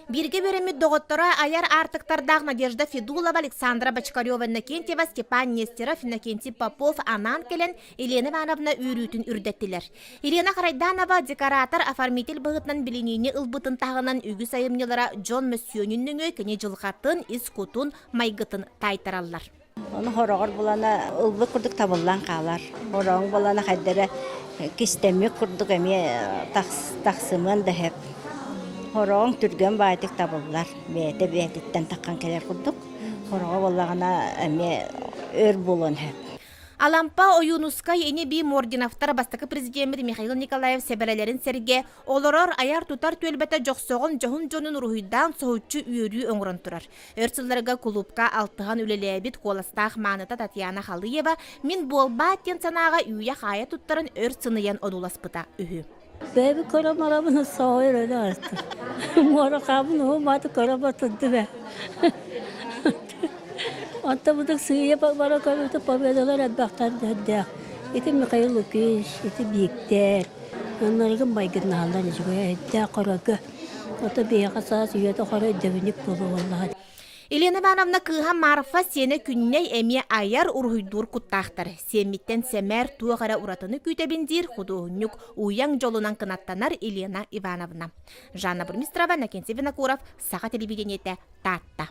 Бииргэ үөрэммит доҕотторо айар аартыктардаах Надежда Федулова, Александра Бочкарева, Иннокентьева, Степан Нестеров, Иннокентий Попов анаан кэлэн Елена Ивановна үөрүүтүн үрдэттилэр. Елена Харайданова декоратор, оформитель быһыытынан билиниини ылбытын таһынан үгүс айымньылара дьон мөссүөнүн нөҥүө кини дьылҕатын, ис кутун, майгытын таайтараллар. Ону хороҕор булана ылбыт курдук табыллан хаалар. Хороҕоҥ булана хайда эрэ кистэммит курдук эмиэ тахсымыан да сөп. Хороҕоҥ түргэн баайдык табыллар. Бэйэтэ бэйэтиттэн таххан кэлэр курдук. Хороҕо буоллаҕына эмиэ өр буолуон сөп. Алампа Ойуунускай ини-бии Мординовтар бастакы президеммит Михаил Николаев сэбэрэлэрин сэргэ олорор айар-тутар түөлбэтэ дьохсоҕон дьоһун дьонун уруһуйдаан соһуччу үөрүү оҥорон турар. Өр сылларга кулуупка алтыһан үлэлээбит куоластаах мааныта Татьяна Халыева «Мин буолбаат» диэн санааҕа үүйэ-хаайа туттаран өр сыныйан одууласпыта үһү. Бэйэбин көрөн барабын соһуйар өлө астым. Муора хаабын уһун-мааты көрө батырдым ээ. Онтон бутук сыыйа бара көрбүтүм победалар элбэхтэр дээх. Ити Михаил Лукич, ити Бииктэр. Онноргун майгыннаһаллар үчүгэй өйдөөх көрөргө. Ото биһиэхэ саас үйэтэ хоро өйдөбүнньүк буолуо Елена Ивановна кыыһа Марфа сиэнэ Күннэй эмиэ айар уруһуйдуур куттаахтар. Сиэммиттэн сэмээр туох эрэ уратыны күүтэбин диир худуоһунньук уйаҥ дьолунан кынаттанар Елена Ивановна. Жанна Бурмистрова, Накентий Винокуров, Саха телевидениетэ, Таатта.